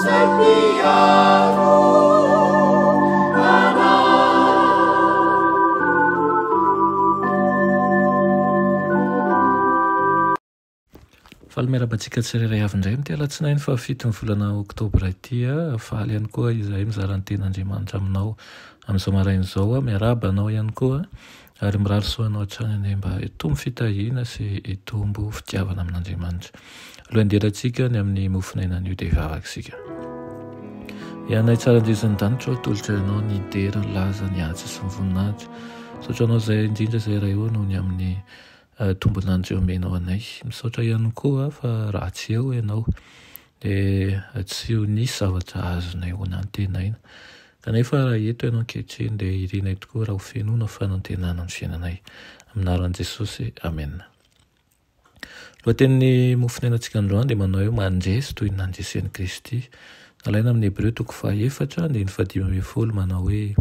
Izay mpiaro anay. Faly miarahaba antsika tsirairay avy indray amin'ity alatsinainy fahafiton'ny volana oktobra ity. Faly ihany koa izahay mizara ny tenin'Andriamanitra aminao amin'izao maraina izao. Miarahaba anao ihany koa ary mirary soa anao hatrany anie mba hitombo fitahiana sy hitombo fitiavana amin'Andriamanitra. Aloha handehanantsika ny amin'ny mofon'aina anio dia hivavaka isika. Ianay tsara indrindra ny danitra atolotra anao ny dera, ny laza, ny haja sy ny voninahitra. Misaotra anao izay indrindra izay Ray ô noho ny amin'ny Tombon'andro omenao anay. Misaotra ihany koa fa raha tsy eo ianao dia tsy ho nisy zavatra azonay ho nantenaina. Kanefa raha eto ianao ankehitriny dia irinay tokoa raha ho fenoina fanantenana ny fiainanay. Amin'ny anaran'i Jesosy, amena. Lohatenin'ny mofonainantsika androany dia manao hoe mandresy toy ny nandresen'i Kristy. Nalaina amin'ny Hebreo toko fahaefatra andininy fahadimy ambin'ny folo manao hoe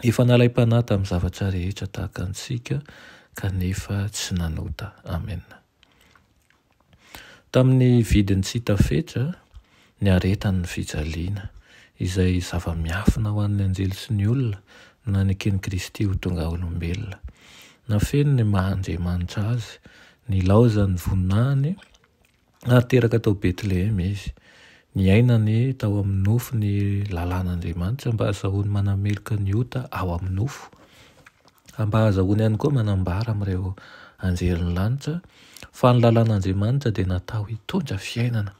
Efa nalaim-panahy tamin'ny zavatra rehetra tahaka antsika, kanefa tsy nanota. Amena. Tamin'ny vidiny tsy hita fetra, niaretany ny fijaliana, izay zava-miafina ho an'ny anjely sy ny olona, no naneken'i Kristy ho tonga olombelona. Nafeno ny maha-Andriamanitra Azy, nilaozany ny voninahiny, Ary teraka tao Betlehema izy. Niainany tao amin'ny nofo ny lalàn'Andriamanitra mba hahazahoany manameloka ny ota ao amin'ny nofo. Mba hahazahoany ihany koa manambara amin'ireo anjelin'ny lanitra fa ny lalàn'Andriamanitra dia natao hitondra fiainana.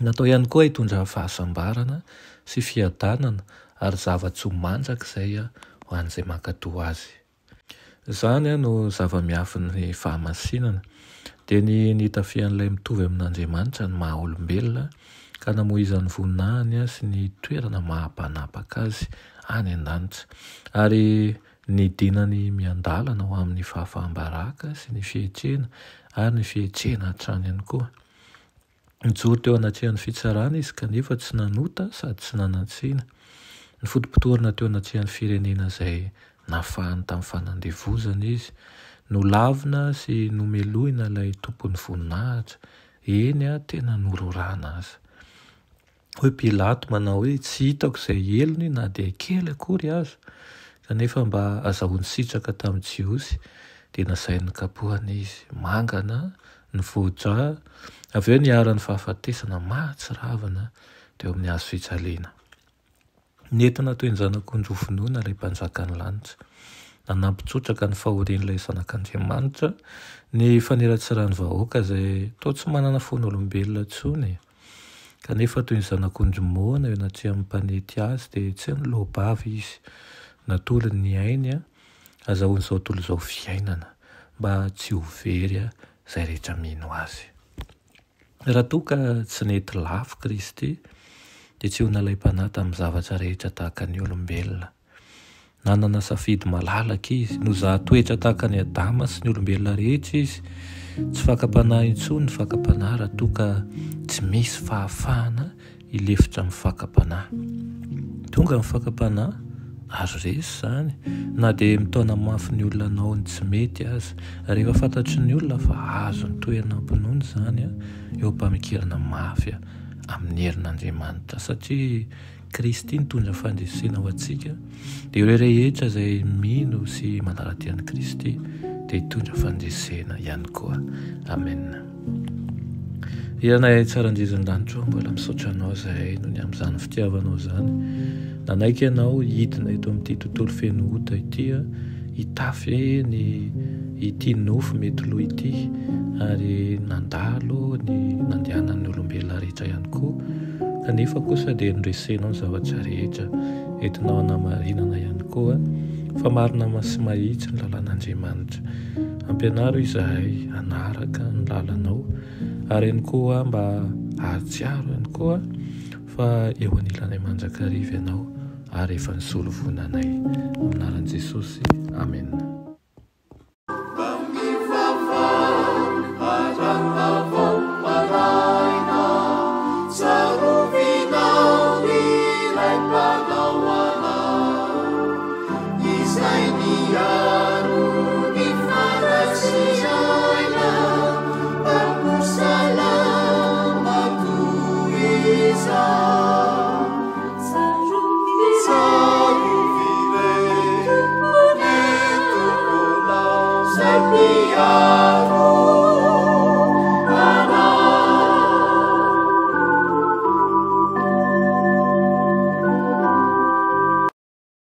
Natao ihany koa hitondra fahasambarana sy fiadanana ary zava-tsoa mandrakizay ho an'izay mankatò azy. Izany no zava-miafin'ny fahamasinana, dia ny nitafian'ilay mitovy amin'Andriamanitra ny maha-olombelona ka namoizany voninahiny sy ny toerana maha-mpanapaka azy any an-danitra, ary nidinany miandalana ho amin'ny fahafaham-baraka sy ny fietrena ary ny fietrena hatrany ihany koa. Nijoro teo anatrehan'ny fitsarana izy kanefa tsy nanota sady tsy nanan-tsiny. Nifotopotorana teo anatrehan'ny firenena izay nafahany tamin'ny fanandevozana izy. Nolavina sy nomelohina ilay Tompon'ny voninahitra, eny, tena nororana aza. Hoy Pilato manao hoe, Tsy hitako izay helony na dia kely akory aza. Kanefa mba hazahoany sitraka tamin'ny Jiosy, dia nasainy nokapohana izy. Mangana, nivoa-dra, avy eo niharan'ny fahafatesana mahatsiravina teo amin'ny hazo fijaliana. Nentina toy ny zanak'ondry hovonoina ilay Mpanjakan'ny lanitra. Nanampy tsotraka ny fahorian'ilay Zanak'Andriamanitra ny faniratsiran'ny vahoaka izay toa tsy manana fon'olombelona intsony. Kanefa toy ny zanak'ondry moana eo anatrehan'ny mpanety azy dia tsy niloa-bava izy. Natolony ny ainy hazahoan'izao tontolo izao fiainana mba tsy ho very izay rehetra mino azy. Raha toa ka tsy nety lafo Kristy, dia tsy ho nalaim-panahy tamin'ny zavatra rehetra tahaka ny olombelona. Nanana safidy malalaka izy, nozaha toetra tahaka an'i Adama sy ny olombelona rehetra izy. Tsy fakam-panahy intsony ny fakam-panahy raha toa ka tsy misy fahafahana hilefitra amin'ny fakam-panahy. Tonga ny fakam-panahy ary resy izany, na dia mitaona mafy ny olona hanao ny tsy mety aza. Rehefa fantatry ny olona fa azony toerana am-pinoana izany, eo am-pamikirana mafy amin'ny herin'Andriamanitra, satria Kristy nitondra fandresena ho antsika, dia ireo rehetra izay mino sy manara-dia an'i Kristy dia hitondra fandresena ihany koa. Amena. Ianay tsara indrindra an-danitra ô, mbola misaotra anao izahay noho ny amin'izany fitiavanao izany. Nanaiky ianao hidina eto amin'ity tontolo feno ota ity, hitafy ny ity nofo mety lo ity ary nandalo ny nandehanan'ny olombelona rehetra ihany koa. Kanefa kosa dia noresenao ny zavatra rehetra, entinao hanamarinana ihany koa fa marina sy mahitsy ny lalàn'Andriamanitra. Ampianaro izahay hanaraka ny lalanao ary ihany koa mba hahatsiaro ihany koa fa eo anilanay mandrakariva ianao ary efa nisolo voina anay. Amin'ny anaran'i Jesosy, amena. Izay niaro ny fanahy sy aina, Mpampo salama toy izany. Miaro.